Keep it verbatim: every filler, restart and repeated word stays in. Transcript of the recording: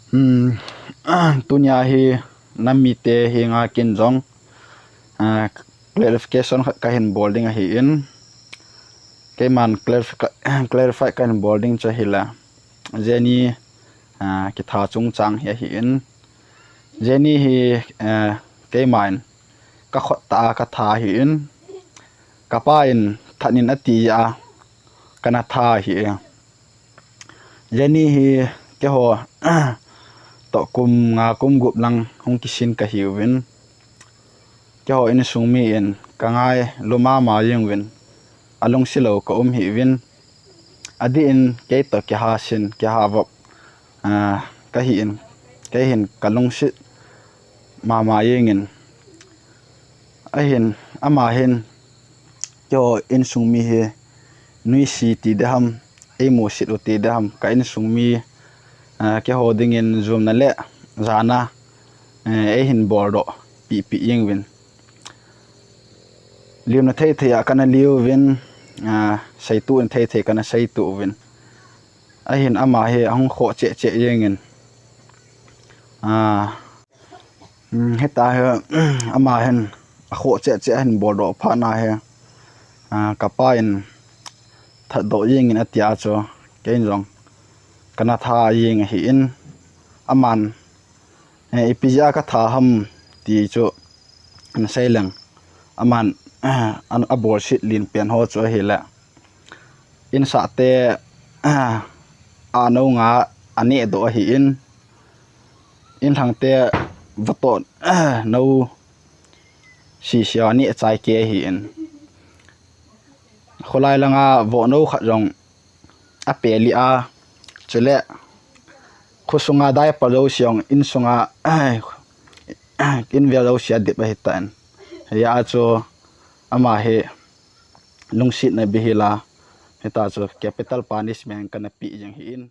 Hmm, tunia hi nam mite hi nga kin jong, ah, clarification khat kahin bol ding ahi in. Keiman clarify, clarify kahin bol ding chu ahile. Jenny, ah, kitha chungchang hi ahi in. Jenny hi, eh, keiman ka khut tah a ka tha ahi in. Ka pa in that in ati a, kana tha ahi. Jenny hi keiho toh kum nga kum gup lang hung kisin kahiuvin. Keiho insung mi in ka ngailua mama jeng uvin. Alungset lou ka um hih uvin. Adeh in kei toh kiha sin, kiha vop, ah, kahi in. Kei hin ka lungset mama jeng in. Ahin, ama hin, keiho insung mi hi, nuisat ti ding ham, eimusit u ti ding ham, ka insung mi, ah, keiho dingin jumna le jana, eh, eihin boldoh pipi jeng uvin. Limna thei thei a kana liu uvin, ah, seituh na thei thei kana seituh uvin. Ahin ama hi ahung khoh cheh cheh jeng in. Ah, um, hita hi, ama hin akhoh cheh cheh ahin boldoh phat na hi. Ah, ka pa in thatdoh jeng in ati a chu. Kei jong kana tha jeng ahi in. Aman, eh, ipi jeh a ka tha ham ti chu. Ana sei leng. Aman, an abolset len pen ho chu ahile. Insahte, a nou nga aneh doh ahi in. Inlhangte vatoh nou sisi aneh chai kei ahi in. Kholai langa vohnou khat jong apeh lih a, chule khosunga diaper jouse jong insunga, invel jouse adip ahitan. Hia chu ama hi lungsetna bihil a, hita chu capital punishment kana pe jeng ahi in.